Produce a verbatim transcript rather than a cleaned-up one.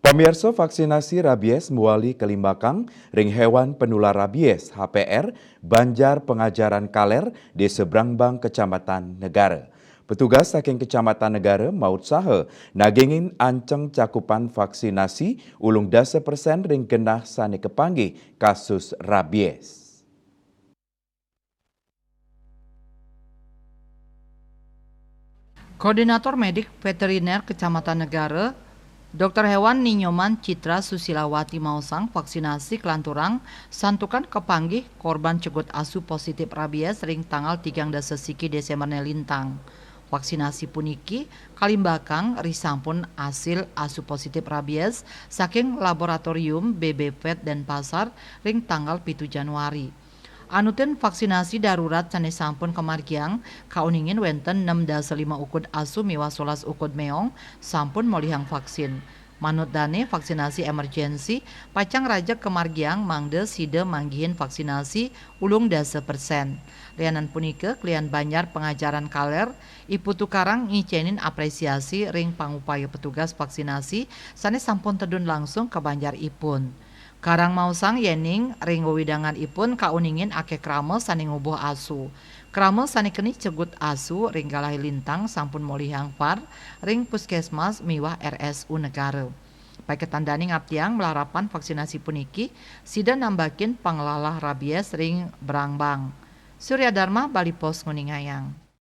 Pamirsa, vaksinasi rabies muali kalimbakang ring hewan penular rabies, H P R, banjar pangajaran kaler di Sebrang Bang, Kecamatan Negara. Petugas saking Kecamatan Negara mautsaha nagingin anceng cakupan vaksinasi ulung dasa persen ring genah sane kapanggih kasus rabies. Koordinator Medik Veteriner Kecamatan Negara, Dokter Hewan Ninyoman Citra Susilawati maosang vaksinasi kalanturang santukan kapanggih korban cegut asu positif rabies ring tanggal tigang dasa siki Desember ne lintang. Vaksinasi puniki kalimbakang risampun asil asu positif rabies saking laboratorium B B Vet Denpasar ring tanggal pitu Januari. Anutin vaksinasi darurat sane sampun kamargiang, kauningin wenten enam dasa lima ukud asu miwah solas ukud meong sampun molihang vaksin. Manut dane, vaksinasi emergensi pacang rajeg kamargiang mangda sida manggihin vaksinasi ulung dasa persen. Lianan punika, kelian banjar pangajaran kaler, I Putu Karang ngicenin apresiasi ring pangupaya petugas vaksinasi sane sampun tedun langsung ka banjar ipun. Karang maosang yening ring wewidangan ipun kauningin akeh krama sane ngubuh asu. Krama sane keni cegut asu ring galahe lintang sampun molihang par ring puskesmas miwah R S U negara. Paiketan dane ngaptiang malarapan vaksinasi puniki sida nambakin panglalah rabies ring Brambang. Surya Dharma, Bali Post, nguningayang.